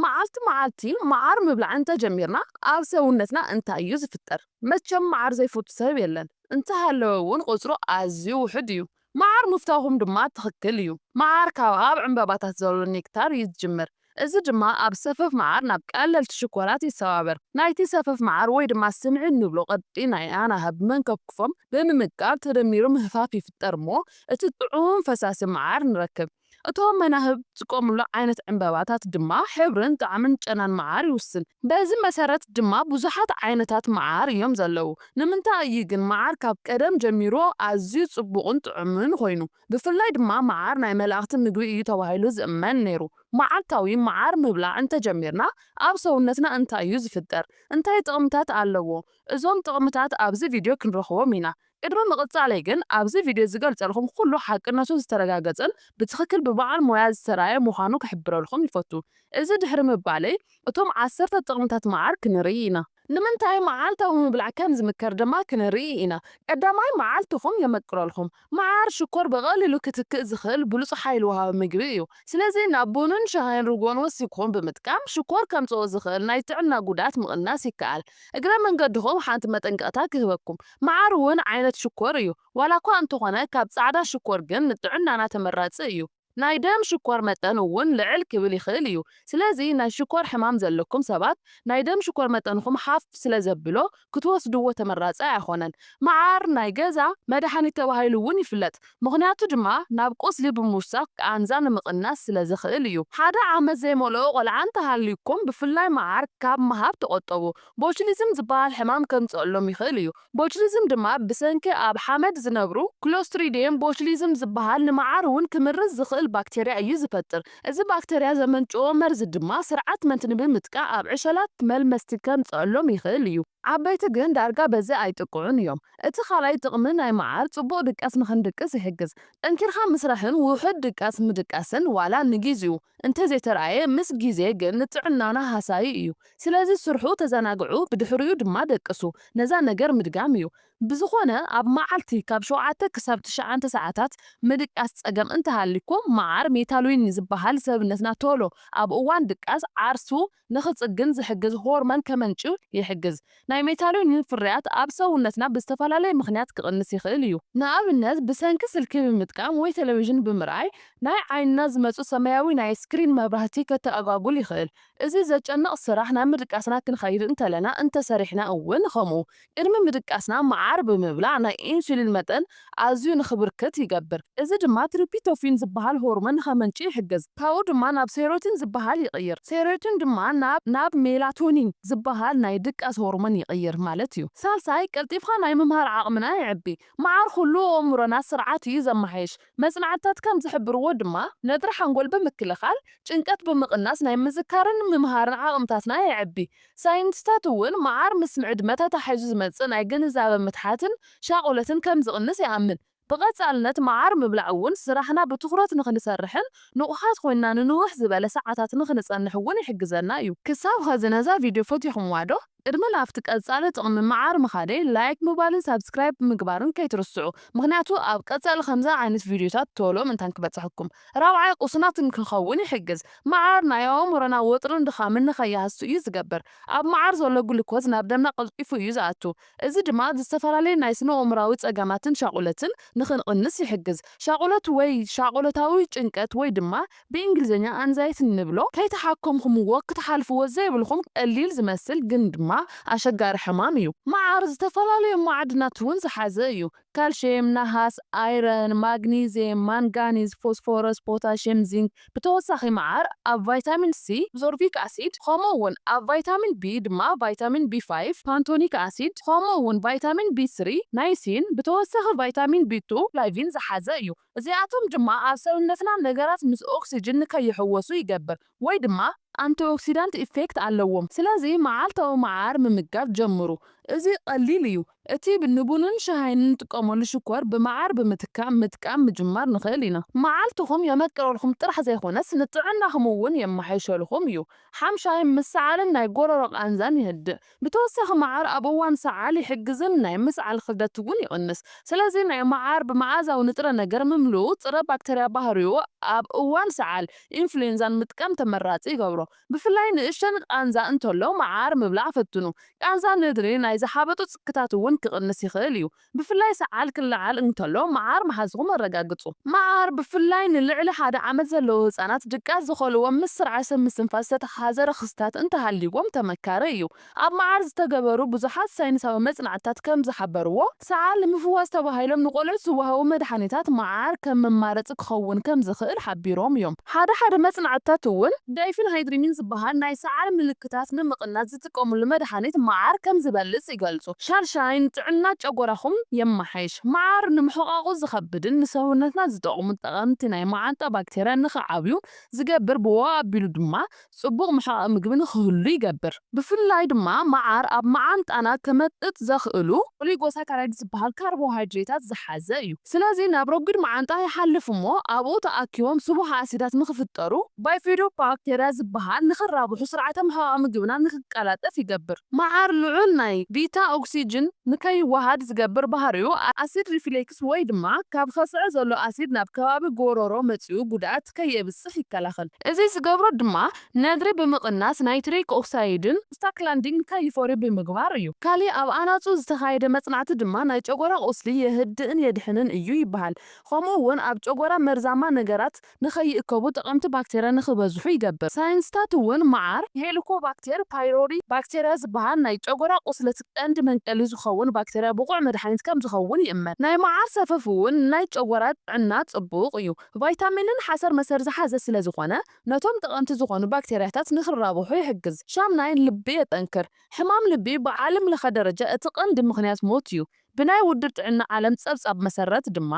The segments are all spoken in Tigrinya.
መዓልቲ መዓልቲ መዓር ምብላዕ እንተጀሚርና ኣብ ሰውነትና እንታይ እዩ ዝፍጠር? መቸም መዓር ዘይፈቱ ሰብ የለን። እንተሃለወ እውን ቁፅሩ ኣዝዩ ውሑድ እዩ። መዓር ምፍታውኩም ድማ ትኽክል እዩ። መዓር ካብ ኣብ ዕምባባታት ዘሎ ኔክታር እዩ ዝጅምር። እዚ ድማ ኣብ ሰፈፍ መዓር ናብ ቀለልቲ ሽኮራት ይሰባበር። ናይቲ ሰፈፍ መዓር ወይ ድማ ስምዒ እንብሎ ቅርጺ ናይ ኣናህብ መንከፍክፎም ብምምቃር ተደሚሩ ምህፋፍ ይፍጠር እሞ እቲ ጥዑም ፈሳሲ መዓር ንረክብ። እቶም መናህብ ዝጥቀምሉ ዓይነት ዕምባባታት ድማ ሕብርን ጣዕምን ጨናን መዓር ይውስን። በዚ መሰረት ድማ ብዙሓት ዓይነታት መዓር እዮም ዘለዉ። ንምንታይ እዩ ግን መዓር ካብ ቀደም ጀሚሩ ኣዝዩ ጽቡቕን ጥዑምን ኮይኑ? ብፍላይ ድማ መዓር ናይ መላእኽቲ ምግቢ እዩ ተባሂሉ ዝእመን ነይሩ። መዓልታዊ መዓር ምብላዕ እንተጀሚርና ኣብ ሰውነትና እንታይ እዩ ዝፍጠር? እንታይ ጥቕምታት ኣለዎ? እዞም ጥቕምታት ኣብዚ ቪድዮ ክንረኽቦም ኢና። ቅድሚ ምቕጻለይ ግን ኣብዚ ቪድዮ ዝገልጸልኩም ኩሉ ሓቅነቱ ዝተረጋገጸን ብትኽክል ብበዓል ሞያ ዝተራእየ ምዃኑ ክሕብረልኩም ይፈቱ። እዚ ድሕሪ ምባለይ እቶም ዓሰርተ ጥቕምታት መዓር ክንርኢ ኢና። ንምንታይ መዓልታዊ ምብላዕ ከም ዝምከር ድማ ክንርኢ ኢና። ቀዳማይ መዓልትኹም የመቅረልኩም። መዓር ሽኮር ብቐሊሉ ክትክእ ዝኽእል ብሉጽ ሓይሊ ወሃቢ ምግቢ እዩ። ስለዚ ናብ ቡንን ሻሂን ርጎን ወሲኽኩም ብምጥቃም ሽኮር ከምጽኦ ዝኽእል ናይ ጥዕና ጉድኣት ምቕናስ ይከኣል። እግረ መንገድኹም ሓንቲ መጠንቀቕታ ክህበኩም። መዓር እውን ዓይነት ሽኮር እዩ። ዋላ እኳ እንተኾነ ካብ ጻዕዳ ሽኮር ግን ንጥዕናና ተመራጺ እዩ። ናይ ደም ሽኮር መጠን እውን ልዕል ክብል ይኽእል እዩ። ስለዚ ናይ ሽኮር ሕማም ዘለኩም ሰባት ናይ ደም ሽኮር መጠንኹም ሓፍ ስለ ዘብሎ ክትወስድዎ ተመራጺ ኣይኾነን። መዓር ናይ ገዛ መድሓኒት ተባሂሉ እውን ይፍለጥ። ምኽንያቱ ድማ ናብ ቁስሊ ብምውሳኽ ቃንዛ ንምቕናስ ስለ ዝኽእል እዩ። ሓደ ዓመት ዘይመልኦ ቆልዓ እንተሃልዩኩም ብፍላይ መዓር ካብ ምሃብ ተቖጠቡ። ቦቹሊዝም ዝበሃል ሕማም ከምጽኣሎም ይኽእል እዩ። ቦቹሊዝም ድማ ብሰንኪ ኣብ ሓመድ ዝነብሩ ክሎስትሪዲየም ቦቹሊዝም ዝበሃል ንመዓር እውን ክምርዝ ዝኽእል ባክቴርያ እዩ ዝፈጥር። እዚ ባክቴርያ ዘመንጭዎ መርዚ ድማ ስርዓት መንቲ ንምምጥቃ ኣብ ዕሸላት መልመስቲ ከምጽኣሎም ይኽእል እዩ። ዓበይቲ ግን ዳርጋ በዚ ኣይጥቅዑን እዮም። እቲ ካልኣይ ጥቕሚ ናይ መዓር ጽቡቕ ድቃስ ንኽንድቅስ ይሕግዝ። ጠንኪርካ ምስራሕን ውሑድ ድቃስ ምድቃስን ዋላ ንጊዜኡ እንተዘይተራእየ ምስ ግዜ ግን ንጥዕናና ሃሳዪ እዩ። ስለዚ ስርሑ ተዘናግዑ ብድሕሪኡ ድማ ደቅሱ። ነዛ ነገር ምድጋም እዩ። ብዝኾነ ኣብ መዓልቲ ካብ ሸውዓተ ክሳብ ትሽዓተ ሰዓታት ምድቃስ ጸገም እንተሃልይኩም መዓር ሜታሎኒን ዝበሃል ሰብነትና ቶሎ ኣብ እዋን ድቃስ ዓርሱ ንኽጽግን ዝሕግዝ ሆርሞን ከመንጭው ይሕግዝ። ናይ ሜታሎኒን ፍርያት ኣብ ሰውነትና ብዝተፈላለየ ምኽንያት ክቕንስ ይኽእል እዩ። ንኣብነት ብሰንኪ ስልኪ ብምጥቃም ወይ ቴሌቪዥን ብምርኣይ ናይ ዓይንና ዝመጹ ሰማያዊ ናይ ስክሪን መብራህቲ ከተኣጓጉል ይኽእል። እዚ ዘጨንቕ ስራሕ ናብ ምድቃስና ክንኸይድ እንተለና እንተሰሪሕና እውን ኸምኡ። ቅድሚ ምድቃስና መዓር ብምብላዕ ናይ ኢንሱሊን መጠን ኣዝዩ ንኽብርክት ይገብር። እዚ ድማ ትሪፒቶፊን ዝበሃል ሆርሞን ንኸመንጭ ይሕግዝ። ካብኡ ድማ ናብ ሴሮቲን ዝበሃል ይቕይር። ሴሮቲን ድማ ናብ ናብ ሜላቶኒን ዝበሃል ናይ ድቃስ ሆርሞን ይቕይር ማለት እዩ። ሳልሳይ ቀልጢፍካ ናይ ምምሃር ዓቕምና የዕቢ። መዓር ኩሉ ኣእምሮና ስርዓት እዩ ዘመሓይሽ። መጽናዕትታት ከም ዝሕብርዎ ድማ ነድሪ ሓንጎል ብምክልኻል ጭንቀት ብምቕናስ ናይ ምዝካርን ምምሃርን ዓቕምታትና የዕቢ። ሳይንቲስታት እውን መዓር ምስ ዕድመ ተታሒዙ ዝመጽእ ናይ ግንዛበ ምትሓትን ሻቕሎትን ከም ዝቕንስ ይኣምን። ብቐጻልነት መዓር ምብላዕ እውን ስራሕና ብትኹረት ንኽንሰርሕን ንቑሓት ኮይንና ንንውሕ ዝበለ ሰዓታት ንኽንጸንሕ እውን ይሕግዘና እዩ። ክሳብ ኸዚ ነዛ ቪድዮ ፈቲኹምዋ ዶ? ቅድሚ ናብቲ ቀጻሊ ጥቕሚ መዓር ምኻደይ ላይክ ምባልን ሳብስክራይብ ምግባርን ከይትርስዑ፣ ምኽንያቱ ኣብ ቀጻሊ ከምዚ ዓይነት ቪድዮታት ቶሎ ምእንታን ክበጽሐኩም። ራብዓይ ቁሱናት ንክንኸውን ይሕግዝ። መዓር ናይ ኣእምሮና ወጥርን ድኻምን ንኸይሃስስ እዩ ዝገብር። ኣብ መዓር ዘሎ ግሉኮዝ ናብ ደምና ቀልጢፉ እዩ ዝኣቱ። እዚ ድማ ዝተፈላለዩ ናይ ስነ ኣእምሮኣዊ ጸገማትን ሻቑለትን ንኽንቕንስ ይሕግዝ። ሻቑለት ወይ ሻቑለታዊ ጭንቀት ወይ ድማ ብእንግሊዝኛ ኣንዛይቲ እንብሎ ከይተሓከምኩምዎ ክትሓልፍዎ ዘይብልኩም ቀሊል ዝመስል ግን ድማ ኣሸጋሪ ሕማም እዩ። መዓር ዝተፈላለዩ ማዕድናት እውን ዝሓዘ እዩ። ካልሽየም፣ ነሃስ፣ ኣይረን፣ ማግኒዝየም፣ ማንጋኒዝ፣ ፎስፎረስ፣ ፖታሽየም፣ ዚንክ። ብተወሳኺ መዓር ኣብ ቫይታሚን ሲ፣ ዞርቪክ ኣሲድ፣ ከምኡ እውን ኣብ ቫይታሚን ቢ ድማ ቫይታሚን ቢ ፋይቭ፣ ፓንቶኒክ ኣሲድ፣ ከምኡ እውን ቫይታሚን ቢ ስሪ፣ ናይሲን፣ ብተወሳኺ ቫይታሚን ቢ ቱ፣ ፍላቪን ዝሓዘ እዩ። እዚኣቶም ድማ ኣብ ሰውነትና ነገራት ምስ ኦክሲጅን ንከይሕወሱ ይገብር ወይ ድማ ኣንቲኦክሲዳንት ኢፌክት ኣለዎም። ስለዚ መዓልታዊ መዓር ምምጋብ ጀምሩ። እዚ ቀሊል እዩ። እቲ ንቡንን ሻሂን እንጥቀመሉ ሽኮር ብመዓር ብምትካእ ምጥቃም ምጅማር ንኽእል ኢና። መዓልትኹም የመቅረልኩም ጥራሕ ዘይኮነስ ንጥዕናኹም እውን የመሓይሸልኩም እዩ። ሓምሻይ ምስ ሰዓልን ናይ ጎረሮ ቃንዛን ይህድእ። ብተወሳኺ መዓር ኣብ እዋን ሰዓል ይሕግዝን ናይ ምስዓል ክብደት እውን ይቕንስ። ስለዚ ናይ መዓር ብመዓዛዊ ንጥረ ነገር ምምልኡ ጽረ ባክተርያ ባህሪኡ ኣብ እዋን ሰዓል ኢንፍሉዌንዛን ምጥቃም ተመራጺ ይገብሮ። ብፍላይ ንእሽተን ቃንዛ እንተሎ መዓር ምብላዕ ፈትኑ። ቃንዛ ነድሪ ናይ ዝሓበጡ ጽክታት እውን ክቕንስ ይኽእል እዩ። ብፍላይ ሰዓል ክለዓል እንተሎ መዓር ምሓዝኹም ኣረጋግጹ። መዓር ብፍላይ ንልዕሊ ሓደ ዓመት ዘለዉ ህጻናት ድቃስ ዝኸልዎም ምስ ስርዓተ ምስትንፋስ ዝተተሓሓዘ ረኽስታት እንተሃልይዎም ተመካሪ እዩ። ኣብ መዓር ዝተገበሩ ብዙሓት ሳይንሳዊ መጽናዕትታት ከም ዝሓበርዎ፣ ሰዓል ንምፍዋስ ተባሂሎም ንቆልዑት ዝወሃቡ መድሓኒታት መዓር ከም መማረጺ ክኸውን ከም ዝኽእል ሓቢሮም እዮም። ሓደ ሓደ መጽናዕትታት እውን ዳይፊንሃይድሪሚን ዝበሃል ናይ ሰዓል ምልክታት ንምቕናስ ዝጥቀሙሉ መድሓኒት መዓር ከም ዝበልጽ ይገልጹ። ሻልሻይ ንጥዕና ጨጎራኹም የመሓይሽ። መዓር ንምሕቋቑ ዝኸብድን ንሰውነትና ዝጠቕሙ ጠቐምቲ ናይ መዓንጣ ባክቴርያ ንኽዓብዩ ዝገብር ብኡ ኣቢሉ ድማ ጽቡቕ ምሕቓቕ ምግቢ ንኽህሉ ይገብር። ብፍላይ ድማ መዓር ኣብ መዓንጣና ከመጥጥ ዘኽእሉ ኦሊጎሳካራይድ ዝበሃል ካርቦሃይድሬታት ዝሓዘ እዩ። ስለዚ ናብ ረጒድ መዓንጣ ይሓልፍ እሞ ኣብኡ ተኣኪቦም ስቡሕ ኣሲዳት ንኽፍጠሩ ባይፊዶ ባክቴርያ ዝበሃል ንኽራብሑ ስርዓተ ምሕቓቕ ምግብና ንኽቀላጠፍ ይገብር። መዓር ልዑል ናይ ቢታ ኦክሲጅን ንከይወሃድ ዝገብር ባህሪኡ ኣሲድ ሪፍሌክስ ወይ ድማ ካብ ከስዐ ዘሎ ኣሲድ ናብ ከባቢ ጎሮሮ መጺኡ ጉድኣት ከየብጽሕ ይከላኸል። እዚ ዝገብሮ ድማ ነድሪ ብምቕናስ ናይትሪክ ኦክሳይድን ስታክላንዲን ከይፈርዩ ብምግባር እዩ። ካሊእ ኣብ ኣናጹ ዝተኻየደ መጽናዕቲ ድማ ናይ ጨጎራ ቁስሊ የህድእን የድሕንን እዩ ይበሃል። ከምኡ እውን ኣብ ጨጎራ መርዛማ ነገራት ንኸይእከቡ ጠቐምቲ ባክቴርያ ንኽበዝሑ ይገብር። ሳይንስታት እውን መዓር ሄሊኮባክቴር ፓይሎሪ ባክቴርያ ዝበሃል ናይ ጨጎራ ቁስለት ቀንዲ መንቀሊ ዝኸውን ባክቴርያ ብቑዕ መድሓኒት ከም ዝኸውን ይእመን። ናይ መዓር ሰፈፍ እውን ናይ ጨጎራ ጥዕና ጽቡቕ እዩ። ቫይታሚንን ሓሰር መሰር ዝሓዘ ስለ ዝኾነ ነቶም ጠቐምቲ ዝኾኑ ባክቴርያታት ንኽራብሑ ይሕግዝ። ሻምናይ ልቢ የጠንክር። ሕማም ልቢ ብዓለም ለኸ ደረጃ እቲ ቀንዲ ምኽንያት ሞት እዩ። ብናይ ውድብ ጥዕና ዓለም ጸብጻብ መሰረት ድማ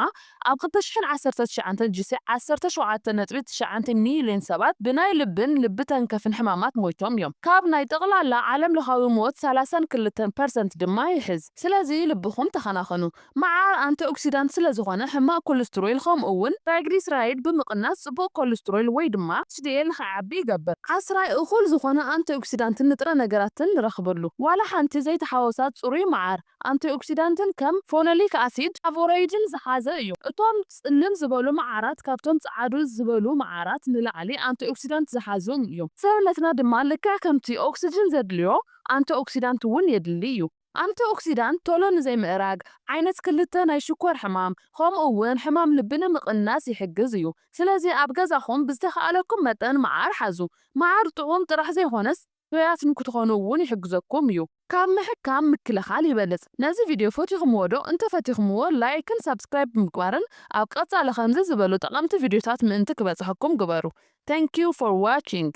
ኣብ ክልተ ሽሕን ዓሰርተ ትሽዓተን ጅሲ ዓሰርተ ሸውዓተ ነጥቢ ትሽዓተ ሚልዮን ሰባት ብናይ ልብን ልቢ ተንከፍን ሕማማት ሞይቶም እዮም። ካብ ናይ ጠቕላላ ዓለም ለኻዊ ሞት ሰላሳን ክልተን ፐርሰንት ድማ ይሕዝ። ስለዚ ልብኹም ተኸናኸኑ። መዓር ኣንቲኦክሲዳንት ስለ ዝኾነ ሕማቕ ኮለስትሮል ከምኡ እውን ትራይግሊስራይድ ብምቕናስ ጽቡቕ ኮለስትሮል ወይ ድማ ኤች ዲ ኤል ንኽዓቢ ይገብር። ዓስራይ እኹል ዝኾነ ኣንቲኦክሲዳንትን ንጥረ ነገራትን ንረኽበሉ። ዋላ ሓንቲ ዘይተሓወሳ ጽሩይ መዓር ኣንቲኦክሲዳንትን ከም ፎኖሊክ ኣሲድ፣ ፍላቮኖይድን ዝሓዘ እዩ። እቶም ጽልም ዝበሉ መዓራት ካብቶም ጸዓዱ ዝበሉ መዓራት ንላዕሊ ኣንቲኦክሲዳንት ዝሓዙ እዮም። ሰውነትና ድማ ልክዕ ከምቲ ኦክሲጅን ዘድልዮ ኣንቲኦክሲዳንት እውን የድሊ እዩ። ኣንቲኦክሲዳንት ቶሎ ንዘይምእራግ፣ ዓይነት ክልተ ናይ ሽኮር ሕማም፣ ከምኡ እውን ሕማም ልቢ ንምቕናስ ይሕግዝ እዩ። ስለዚ ኣብ ገዛኹም ብዝተኻእለኩም መጠን መዓር ሓዙ። መዓር ጥዑም ጥራሕ ዘይኮነስ፣ ሕውያት ንክትኾኑ እውን ይሕግዘኩም እዩ። ካብ ምሕካም ምክልኻል ይበልጽ። ነዚ ቪድዮ ፈቲኹምዎ ዶ? እንተፈቲኹምዎ ላይክን ሳብስክራይብ ብምግባርን ኣብ ቀጻሊ ከምዚ ዝበሉ ጠቐምቲ ቪድዮታት ምእንቲ ክበጽሐኩም ግበሩ። Thank you for watching.